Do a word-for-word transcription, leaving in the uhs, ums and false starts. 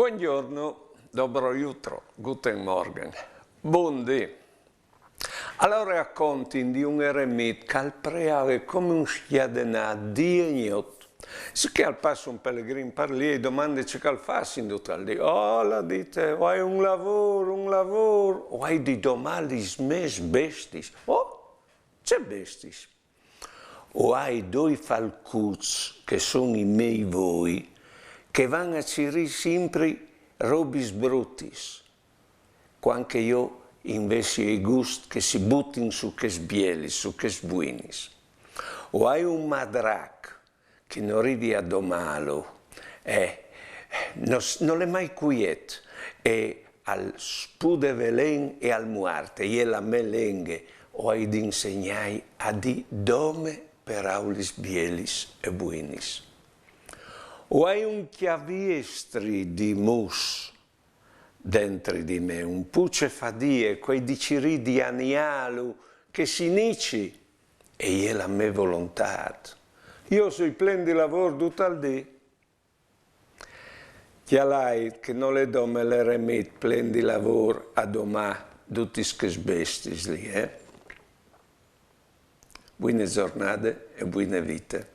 Buongiorno, dobro jutro, guten Morgen. Bundì. Alore a contin di un eremit che al preave come un sgnadenât dì e gnot. Sichè al passe un pelegrin par li e i domande ce che al fâs in dut il dì. Oh, al dîs, o ai un lavôr, un lavôr, o ai di domâ lis mês bestiis. Oh, ce bestiis? O ai doi falcuts che a son i miei voi, che a van a cirî simpri robis brutis, cuant che jo invezit o ai gust che si butin su chês bielis, su chês buinis. O ai un madrac che no rivi a domâlu, eh, no, nol è mai cuiet, e al spude velen e al muart, e je la mê lenghe, o ai di insegnâi a dî dome peraulis bielis e buinis. O ai un cjaviestri di mus dentri di me, un puce fadie, o ai di cirî di aniâlu che si nici, e je la mê volontât. Jo o soi plen di lavôr dut il dì. Cjalait che nol è dome l'eremit plen di lavôr a domâ dutis chês bestiis li, eh? Buine zornade e buine vite.